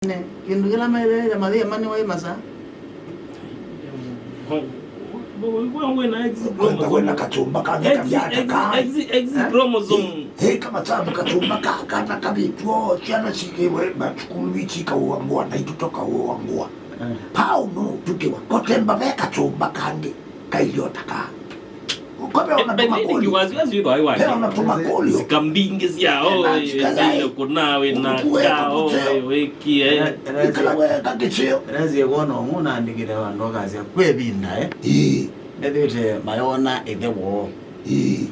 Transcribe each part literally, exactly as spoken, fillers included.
Kĩndũ kĩla maeleele mathĩa mane waĩ masa. Wĩna kachumba kangĩ kavyata kaa. X chromosome. Hĩ kama tabu kachumba ka kana kavĩtwo syana cikĩwe matukulu ici kaua ngũa na ituto kaua ngũa. Pau no tukiwa kotemba ve kachumba kangĩ kailiota kaa. Kope ona tumakũlyo. Pe ona tumakũlyo. Sikambingi syao. Sile kunawe na kao wekie. Ikala we kakisio. Razie kuona ũmũ naandĩkĩte vandũ akasya kwĩ ĩvinda eh. Ĩĩ. Ethĩte mayona ĩthe woo. Ĩĩ.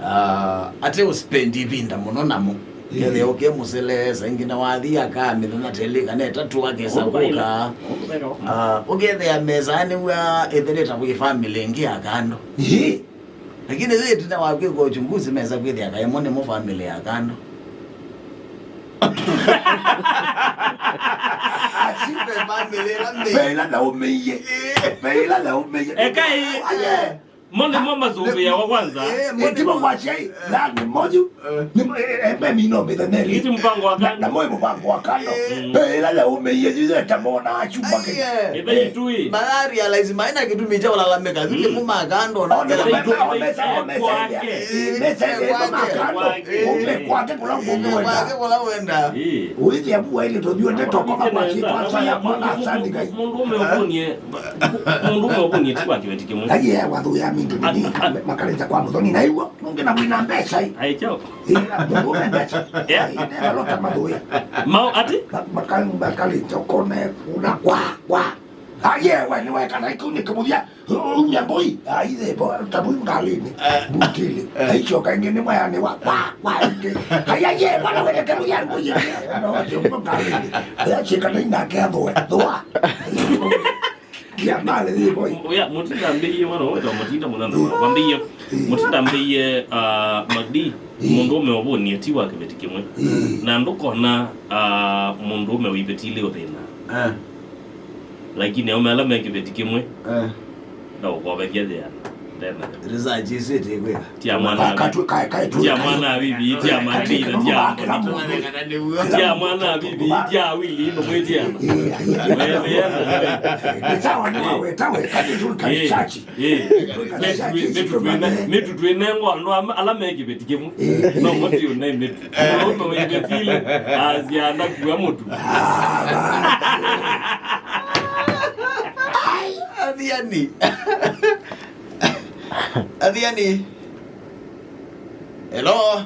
Ah, ate ũspendi ĩvinda mũno namo. Kethĩa ũkĩmũseleesa ĩngĩ na wathi akaa mĩthenya telĩ kana ĩtatũ akesa kũka. Ah, ũkethĩa mesa nĩw'a ĩtheleta kwĩ family ĩngĩ ya kando. Ĩĩ. Lakini yu ĩtina wa kwĩka uchunguzi mesa kwĩthĩa kaĩ mo nĩmo family ya kando. Asimbe family ĩla mĩ. Ve ĩla thaũmĩie. Ve ĩla thaũmĩie. Eka ĩ. Aye. Mo nĩmo masũvĩawa kwanza. Ĩtimo kwa syai yani moju. Embe mino mitheneli. Iti mpango wa kando. Na moyo mpango wa kando. Pe ila ya ume yezi ya tamona achumba ke. Ebe itui. Magari ya lazima haina kitu cha ulalamika. Vile muma kando na. Ona mesa mesa mesa. Mesa mesa kando. Ume kwake kula ngombe wenda. Kwake kula wenda. Uithi abu ile tojua ndio kwa kwa kwa kwa asante kai. Mundu ume ukonie. Mũndũ ũmwe ũkũnie ti wa kĩveti kĩmwe. Aye wathuya mindu nini makaleta kwa muthoni na iwo nungi na wina mbeca i. Ai chao. Ila mundu una mbeca. Yeah. Ai ne lota mathuya. Mau ati? Makanga kaleta kone una kwa kwa. Aye we ni weka na ikuni kimuthia. Umya mboi. Ai the bo tabu ngalini. Butili. Ai choka ingi ni mwaya ni wa kwa kwa ingi. Aye ye bwana wende kimuthia mboi. No yo ngalini. Aye chika na ina ke thwa. Thwa. Kia male ni boy. Oya, Mutinda ambĩie mwana wetwa Mutinda mũthano. Wambĩie Mutinda ambĩie uh, Magdi mũndũũme ũvũnie ti wa kĩveti kĩmwe. Na ndũkona uh, mũndũũme wĩ iveti ilĩ ũthĩna. Lakini aume ala me kĩveti kĩmwe ndaũkovethya thĩana. Research ĩsu ĩtĩkwĩka. Tia mwana wa bibi, tia mwana wa bibi, tia mwana wa bibi, tia mwana wa bibi, tia wili ino mwĩtia. Nĩ sawa nĩ waweta weka nĩ tũka research. Nĩ tũtwĩnengwa andũ ala me kĩveti kĩmwe. No mũti ũne mĩtu. Mũndũ wĩ kĩveti ile azia ndakua mũtu. Athiani. Athiani. Hello.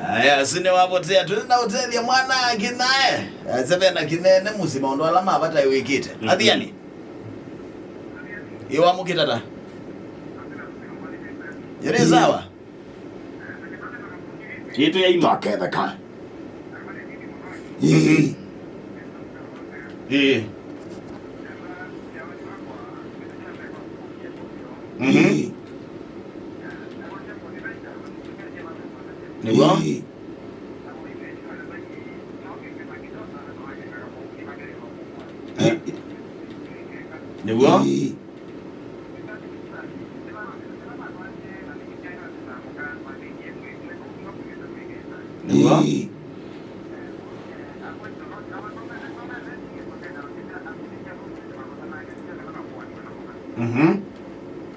Aya, sine wapotea. Tunaenda hoteli ya mwana kinae. Sebe na kinene musima ndo alama abata wikite. Athiani. Iwa mukitata. Yere sawa. Ĩtũ ya ima. Twaketheka. Ĩĩ. Ĩĩ. Mhm. Ĩĩ. Nĩguo. Ĩĩ. Ĩĩ. Nĩguo. Ĩĩ. Nĩguo. Ĩĩ.